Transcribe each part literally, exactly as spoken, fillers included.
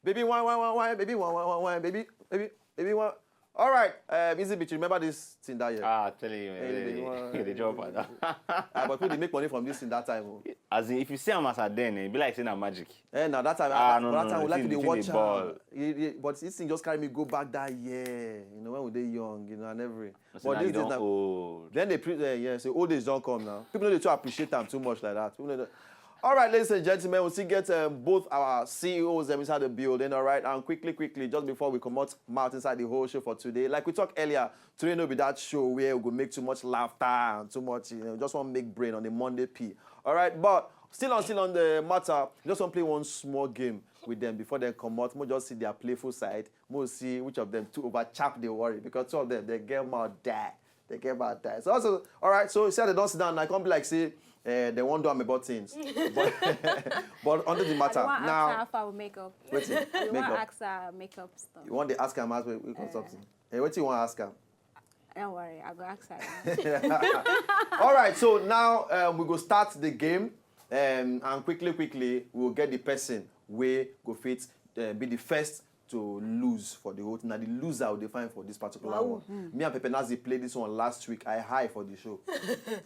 Baby, wine, wine, wine, wine, baby, wine, wine, wine, wine, baby, baby, baby, wine. All right, um, Easy Beat, you remember this thing that year? Ah, I'm telling you, Hey, baby, man. wine, They, they jump and Ah, but people dey make money from this thing that time. Oh. As in, if you see am as a then, e be like saying na magic. Eh, now that time, Ah, I, no, that no, time no, we like to the dey thing watch dey am. ball. It- it- But this thing just carry me go back that year. You know, when we dey young, you know, and every. I say, But "Now these you days don now, old." then they pre- uh, yeah, say old days don't come now. People don't dey too appreciate them too much like that. People don't. All right, ladies and gentlemen, we still get um, both our C E Os them inside the building. All right, and quickly, quickly, just before we come out, out inside the whole show for today, like we talked earlier, today no be that show where we go make too much laughter and too much. You know, just want to make brain on the Monday P. All right, but still on, still on the matter, just want to play one small game with them before they come out. We'll just see their playful side. We'll see which of them two over chap they worry because two of them they get mouth die. They get mouth die. So also, all right. So you said they don't sit down. I can't be like say uh, they won't do am about things. But, but under the matter I want now. After how far we make up. Wetin? I Make want up. Ask her makeup stuff. You want to ask am as we we come something. Hey, what you want to ask am? Don't worry, I go ask her. All right, so now um, we go start the game, um, and quickly, quickly, we will get the person wey go fit uh, be the first to lose for the whole thing. Now the loser will define for this particular Wow. One. Me and Pepe Nazi played this one last week. I high for the show.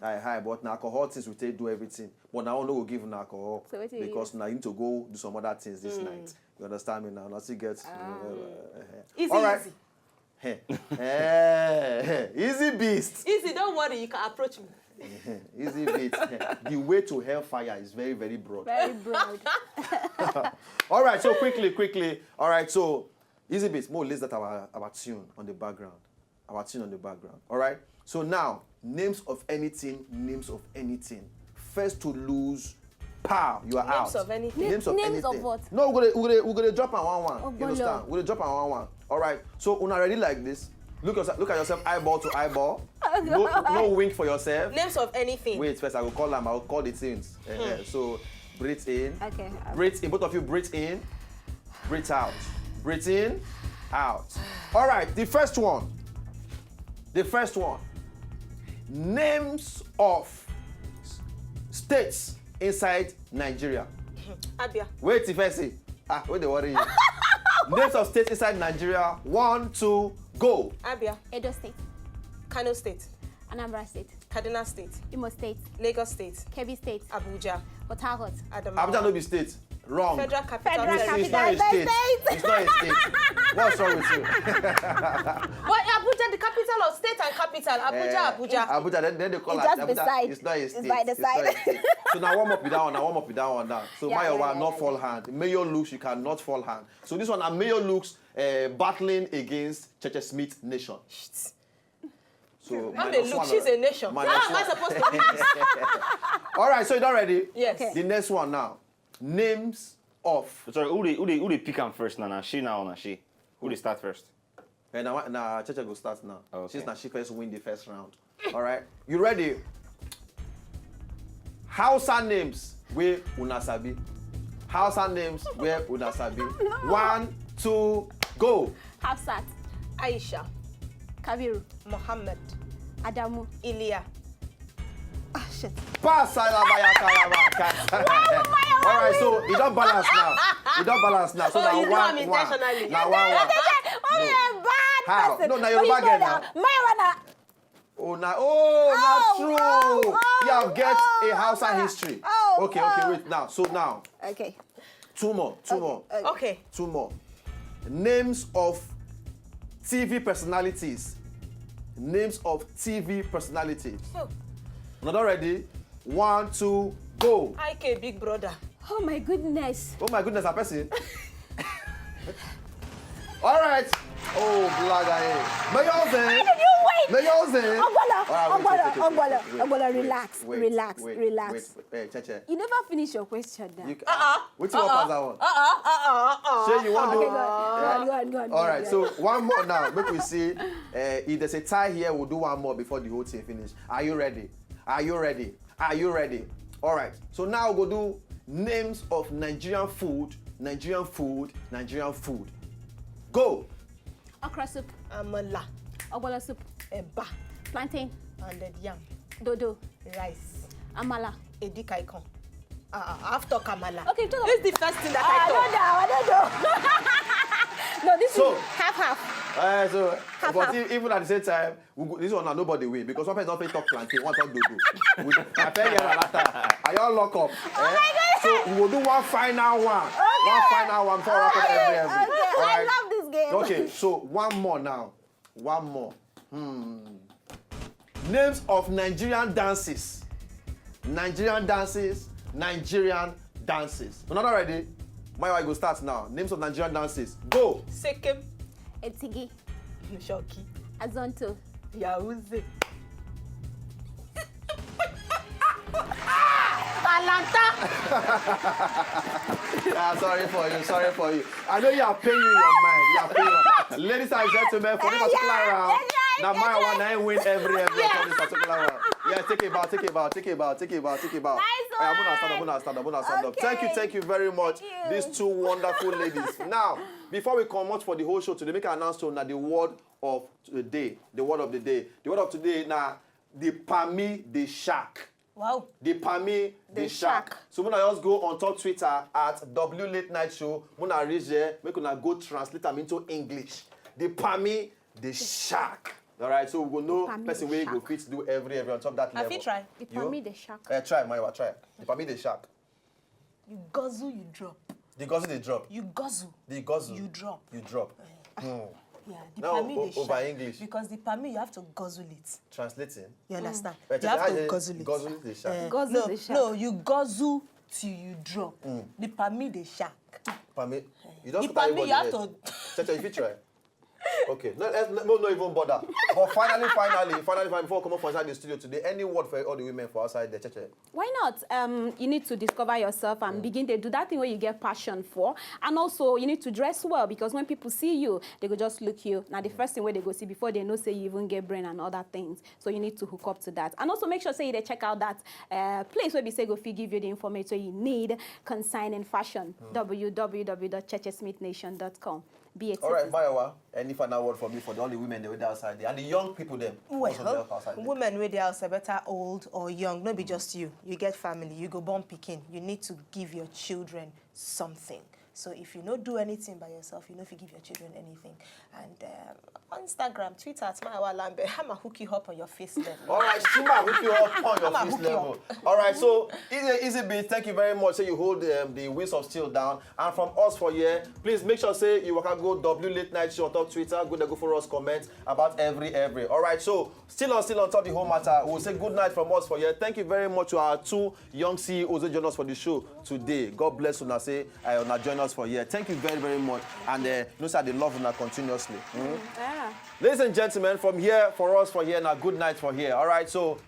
I high, but now alcohol things we take do everything. But now I no go give una alcohol So wetin you because now you need to go do some other things this night. You understand me now? Now still get. Easy, All right. Easy. Hey. Eh, easy beast. Easy, don't worry, you can approach me. Easy beat. The way to hellfire is very, very broad. Very broad. All right, so quickly, quickly. All right, so easy beat. Mo list that our, our tune on the background. Our tune on the background. All right. So now, names of anything, names of anything. First to lose, pow, you are Names out. Of anything. Names of Names anything. Of what? No, we're gonna, we're gonna, we're gonna drop on one one. You Ogbolo. Understand? We're gonna drop on one one. All right. So, una ready like this? Look yourself, look at yourself, eyeball to eyeball. No, no wink for yourself. Names of anything. Wait first, I will call them. I will call the things. Eh, eh. So, breathe in. Okay. Breathe in. Both of you breathe in. Breathe out. Breathe in. Out. All right. The first one. The first one. Names of states inside Nigeria. Abia. Wait, if I say, ah, wait, they worry you. Names of states inside Nigeria. One, two, go. Abia. Edo State, Kano State. Anambra State, Kaduna State. Imo State, Lagos State. Kebbi State, Abuja. Port Harcourt. Adamawa. Abuja no be state. Wrong. Federal Capital Federal Territory. It's not a Capital. state. It's not a state. What's wrong with you? But Abuja, the capital of state and capital. Abuja, Eh, Abuja. Abuja, then, then they call It's it just Abuja. beside. It's not a It's state. by the It's not a side. State. So now warm up with that one. Now warm up with that one now. So Yeah, my yeah, one, yeah, not yeah. Fall hand. Mayor looks, you cannot fall hand. So this one, now Mayor looks uh, battling against Cheche Smith Nation. So Not a look, she's a nation. How am I supposed to read this? All right, so you done ready? Yes. Okay. The next one now. Names of. Sorry, who they who they who they pick am first now? Now she now, now she. Who they start first? And now, now Cheche go start now. Okay. Since now she first win the first round. All right, you ready? Hausa names where una sabi. Hausa names where una sabi. One, two, go. Hafsat, Aisha. Kabiru, Mohammed. Adamu. Iliya. Ah, shit. Pass, Alabaya, Kalaba, Kasa. All right, so you don't balance now. You don't balance now. So Oh, now you do one, am one. Intentionally. Now one, one. What a bad How? person. No, now But Yoruba you girl know now. that. My one. Oh, now, oh, not Oh, true. oh, oh, You have get oh, a Hausa oh, history. oh, Okay, okay, oh. Wait now. So now, Okay. Two more, two more, Okay. Okay. Two more. Names of T V personalities. Names of T V personalities. Oh. Not already. One, two, go. I K Big Brother. Oh my goodness. Oh my goodness, a person. All right. Oh, blaga, eh. Mayor Zen. How did you wait? Mayor Zen. Ogbolo, All right, wait, Ogbolo, wait, wait, Ogbolo, wait, wait, Ogbolo, wait, relax, wait, relax, wait, relax. Wait, wait, Cheche. You never finish your question now. You, Uh-uh. Which one pass that one? Uh-uh, uh-uh, uh-uh. Shey you wan Okay, do? go on, go on, go on, go on, go on. All right, so one more now. Make we see. Uh, if there's a tie here, we'll do one more before the whole thing finish. Are you ready? Are you ready? Are you ready? All right. So now we'll go do names of Nigerian food. Nigerian food. Nigerian food. Go. Okra soup, Amala. Ogbolo soup, Eba. plantain, Pounded yam. dodo, Rice. amala, Edikaikon. Ah, ah, I've talked Amala. Okay, talk This is the first thing that I I don't talk. know. I don't know. No, this So- is half half. Uh, so, Half, but half. e- even at the same time, we go, this one now nobody win because one person don fit talk plantain, one talk dodo. We- I tell you that time. I all lock up. Eh? So we will do one final one. One final one before we wrap up every every. All I right. love this game. Okay, so one more now. One more. Hmm. Names of Nigerian dances. Nigerian dances. Nigerian dances. We're not already. My wife go start now. Names of Nigerian dances. Go. Sekem, Etigi, Shoki, Azonto, Yahooze. Alanta. Ah, sorry for you, sorry for you. I know you are pain you in your mind. You are pain you. Ladies and gentlemen, for this particular round, now my one I win every every for this particular round. Yeah, take it back, take it back, take it back, take it back, take it back. Nice Yeah, Muna stand up, one. Muna stand up, Muna stand up. Thank you, Okay. Thank you very much. Thank you. These two wonderful ladies. Now, before we come out for the whole show today, make an announcement that the word of the day, the word of the day, the word of today now, the Pami the shark. Wow. The Pami the, The shark. shark. So Muna just go on top Twitter at W Late Night Show. Muna reach there, make una go translate them into English. The Pami the shark. All right, so we go know Pami person the wey go shark. fit do every every on top that I level. fit try. The You? Pami the shark. Uh, try, Maiwa, try. The Pami the shark. You guzzle, you drop. The guzzle they drop. You guzzle, The guzzle. You drop. You drop. Hmm. Yeah, the Now, Pami o- the over shark. English. Because the Pami, you have to guzzle it. Translating. You understand? But You have I to dey guzzle it. Guzzle the shark. Eh, Guzzle no, the shark. No, you guzzle till you drop. The Pami the shark. Pami. You don't The scatter Pami, you have everybody to. Cheche, if you try. Okay. No, eh, no, no, even bother. But finally, finally, finally, finally, before we come up from inside the studio today, any word for all the women for outside there, Cheche? Why not? Um, you need to discover yourself and begin to do that thing where you get passion for. And also, you need to dress well because when people see you, they go just look you. Now, the first thing where they go see before they know say you even get brain and other things. So you need to hook up to that. And also make sure say you dey check out that uh, place where we say go fit give you the information you need concerning fashion. W W W dot chechesmithnation dot com. Be a All right, citizen. Maiwa, any final word for me for the only women that were outside there and the young people them? Also Well, there outside there. Women, whether outside, better old or young, no be just you. You get family, you go born pikin. You need to give your children something. So if you no do anything by yourself, you no fit give your children anything. And um, on Instagram, Twitter at Maiwa Lambe, I'ma hook you up on your face level. All right, Shima, hook you up on your I'ma face hook you level. All right, so easy, easy beat. Thank you very much. Say you hold um, the wheels of steel down, and from us for here, please make sure say you waka go W Late Night Show on top Twitter. Go there, go for us, comment about every every. All right, so still on, still on top the whole matter. We'll say good night from us for here. Thank you very much to our two young C E Os that joined us for the show today. God bless una. Say uh, una join us for here. Thank you very very much, and uh, you know say I dey love una continuously. Hmm? Yeah. Ladies and gentlemen, from here for us for here now. Good night for here. All right, so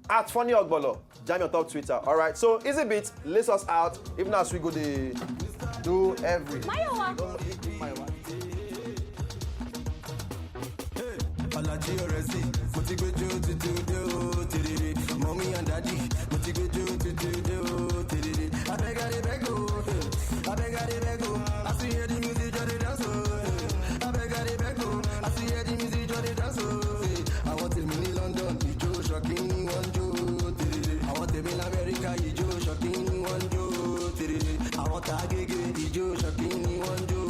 at Funny Ogbolo, jam your top Twitter. All right, so easy beat, lace us out. Even as we go, they do every. Maiwa. Alaji Oresi, mo ti gbé jó tuntun dé o, tèrèrè. Mommy and daddy, mo ti gbé jó tuntun dé o, tèrèrè. Abeg I dey beg o, abeg I dey beg o. As you hear the music, just dey dance o. Abeg I dey beg o, as you hear the music, just dey dance o. Àwọn tèmi ní London, ijó ṣọ̀kí ni wọ́n ń jó, tèrèrè. Àwọn tèmi l'Amẹ́ríkà, ijó ṣọ̀kí ni wọ́n ń jó, tèrèrè. Àwọn tàgége, ijó ṣọ̀kí ni wọ́n ń jó,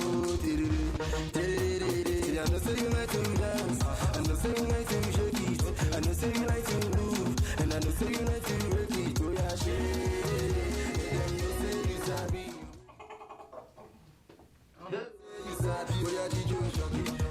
tèrèrè. Tèrèrè. I know say you like to dance, I know say you like to shake it, I know say you like to move, and I know say you like to break it. Oh yeah, shake it. Dem know say you sabi. You sabi. Oh yeah, ijó ṣọ̀kí.